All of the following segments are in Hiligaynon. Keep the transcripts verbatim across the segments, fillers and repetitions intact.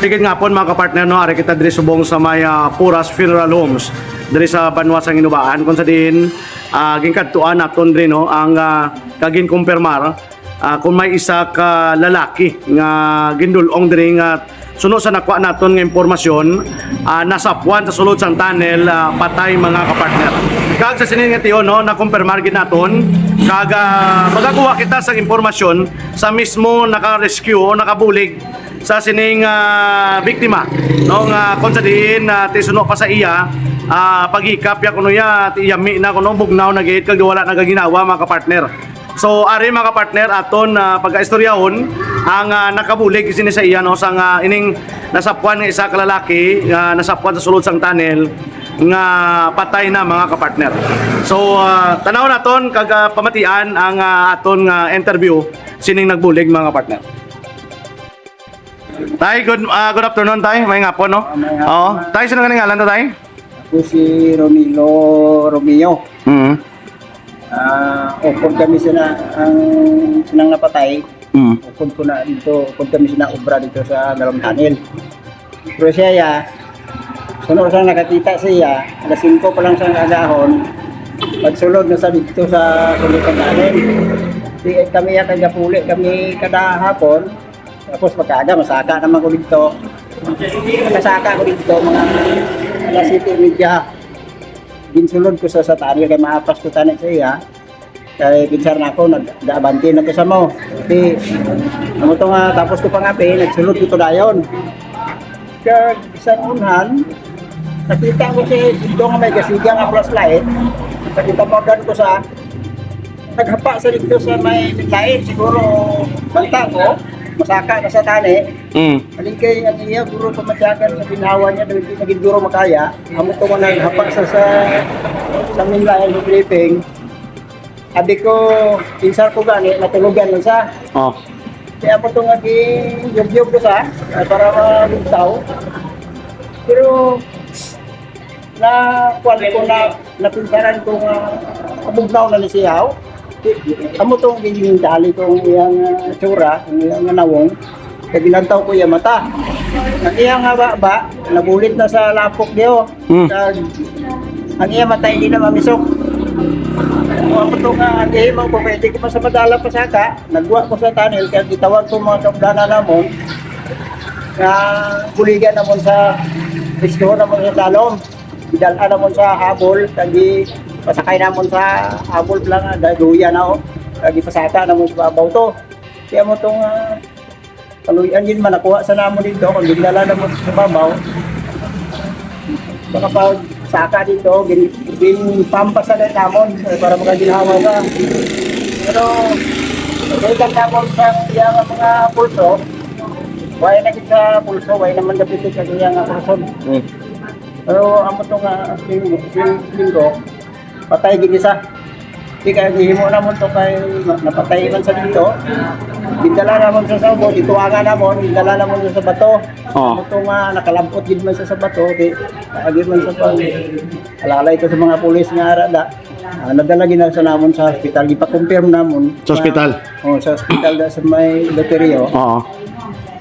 Sige nga po, mga kapartner, no, ari kita diri subong sa may, ah, Puras Funeral Homes, diri sa banwa sa Ginubaan, kung sa diin, ah, ginkadtuan naton diri, no, ang, ah, kaginkumpirmar, ah, kung may isa ka lalaki nga gindul-ong diri nga suno sa nakuha naton nga impormasyon, ah, nasapwan sa sulod sang tunnel, ah, patay, mga kapartner. Kag sa sini nga tion, no, nakumpirmar gid naton, kag, ah, magakuha kita sang impormasyon sa mismo naka-rescue o nakabulig sa sining, ah, biktima, no, nga kung sa diin, ah, ti suno pa sa iya, ah, paghikap ya kuno ya, ti yami na kuno, bugnaw na gid kag wala na gaginawa, mga kapartner. So, ari, mga kapartner, aton, ah, pagkaistoryahon ang, ah, nakabulig sini sa iya, no, sang, ah, ining nasapwan nga isa ka lalaki nga nasapwan sa sulod sang tunnel nga patay na, mga kapartner. So, ah, tanaw naton kag, ah, pamatian ang, ah, aton nga interview sining nagbulig, mga kapartner. Tay, good, ah, good afternoon, tay. May ngapon, no? Ah, may ngapon. Oo. Tay, sino nga ngalan to, tay? Ako si Ronilo Romeo. Mm. Ah, upod kami sina, ang sinang napatay. Mm. Upod ko na dito, upod kami sina obra dito sa Galong Tunnel. Pero siya, ya, suno sa nakakita siya, alas singko pa lang sa kagahon, magsulod na sa dito sa Kulitan Tunnel. Di kami, ya, kagapuli kami kada hapon. Tapos pagkaaga, masaka naman ko dito. Kasaka ko dito, mga alas siyete y media. Ginsulod ko sa, sa tunnel kay maapas ko tani sa iya. Kay pinsar na ako, nag-, nag-abante na to sa mo. Di, amo to nga, tapos ko pangapi, nagsulod ko to dayon. Kag sa unhan, nakita ko si Dong may gasiga nga flashlight. Nakita mo ko sa naghapa sa dito sa may midlain, siguro banta ko, masaka na sa tani. Mm. Malingkay ang iya, guro, pamatyagan sa ginawa niya, dahil di naging duro makaya. Amo to nga naghapa sa, sa, sa midlain, sa briefing. Abi ko, pinsar ko gani, natulugan lang sa. Oh. Kaya amo to nga giyugyog ko sa, para malugtaw. Pero, na kuwan ko na, napinsaran ko nga kabugnaw na ni siya, oh. Amo tong ginindali ko ang iyang, ah, tsura, ang iyang nawong. Kay gilantaw ko iya mata. Ang iya nga baba, nabulit na sa lapok niyo. Hmm. Kag ang iya mata hindi na mamisok. Kung ako to nga, ang ihimo ko, kaya di ko pa sa madala pa saka, nagwa ko sa tunnel, kaya gitawag ko mga kaugdanan namon, nga buligan namon sa, rescue namon sa talom. Gidala namon sa habol, kag gipasakay namon sa habol lang, ah, daluya na, oh. Kag gipasaka namon sa babaw to. Kaya mo tong, ah, kaluy-an gid man, nakuha sa namon dito, kag gidala namon sa babaw. Makapagsaka dito, gin-, ginpampas na namon, eh, para makaginhawa ka. Pero, pagkaitan namon sa iya nga mga pulso, wala na gid sa pulso, wala naman dapitik sa iya nga pulso. Hmm. Pero amo to nga, sing-, sing-, linggo, patay gid isa. Di kaya gihimo namon to kay na-, napatay man sa dito. Gindala namon sa saubo, dituangan namon, gindala namon sa bato. Oh. Amo to nga nakalabot gid man sa, sa bato, di, agi man sa pang-, alalay ko sa mga pulis nga arada. Ah, nadala gid na sa namon sa hospital, gipa-confirm namon. Sa ospital? Oh, sa ospital da sa may Loterio. Oo.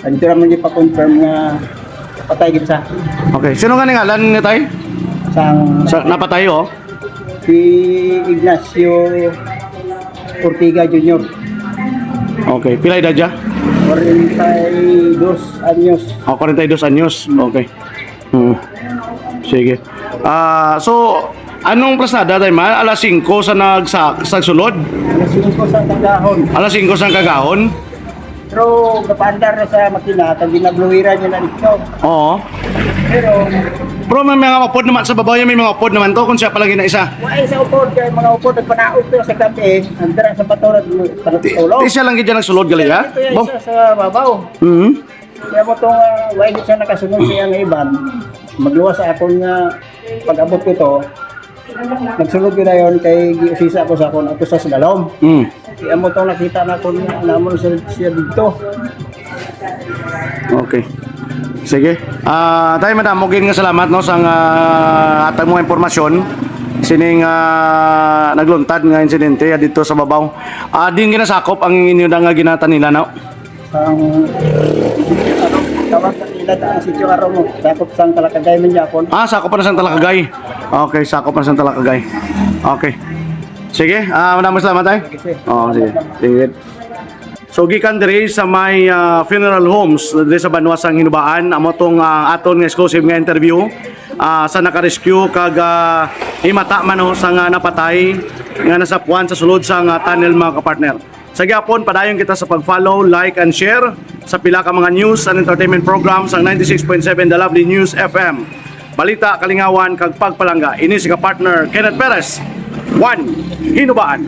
Ang dito naman gipa-confirm nga patay gid sa. Okay. Sino nga ngalan ni tay? Sang Sa napatay, oh? Si Ignacio Ortega Junior. Okay. Pila edad niya? Forty-two anyos. Oh, forty-two anyos. Okay. Hmm. Sige. Ah, so, anong plasnada, tay, ma? Alas singko sa nagsa-, sa sulod? Alas singko sa kagahon. Alas singko sa kagahon? Pero napaandar na sa makina, kag ginabluwiran niya na dito. Oo. Pero Pero may mga upod naman sa babaw, may mga upod naman to, kung siya pa lang gina isa. Wala sa upod, kay mga upod, nagpanaog to sa gabi, nagdara sa bato, nagpatulog. Isa lang gid siya nagsulod gali, ha? Ito yung Bo? Isa sa babaw. Mhm. Kaya mo tong, ah, why di siya nakasunod sa iyang iban? Magluwas sa akon nga pag-abot ko to, nagsunod ko dayon kay giusisa ko sa akon, ato sa Sigalom. Mm. Kaya mo tong nakita na ko namon siya, siya dito. Okay. Sige. Ah, tay, madamo gid nga salamat, no, sa nga hatag mo impormasyon sining, ah, nagluntad nga insidente, ah, dito sa babaw. Ah, din ginasakop ang inyo na nga ginatanilan, no? Ang, ano, tawag Data ang sitio araw mo, sakop sang Talakagay man gyapon. Ah, sakop pa na sang Talakagay. Okay, sakop na sang Talakagay. Okay. Sige, ah, maraming salamat, tay. Sige, sir. Oh, sige. Sige. So, gikan diri sa may ah, funeral homes diri sa banwa sang Hinubaan, amo tong ah, aton nga exclusive nga interview ah, sa naka-rescue kag ah, himata man, no, sa nga napatay nga nasapuan sa sulod sa nga tunnel, mga kapartner. Sa gyapon, padayon kita sa pag-follow, like, and share sa pila ka mga news and entertainment programs sang ninety-six point seven The Lovely News F M. Balita, kalingawan, kag pagpalangga. Ini si ka-partner Kenneth Perez, One Hinubaan.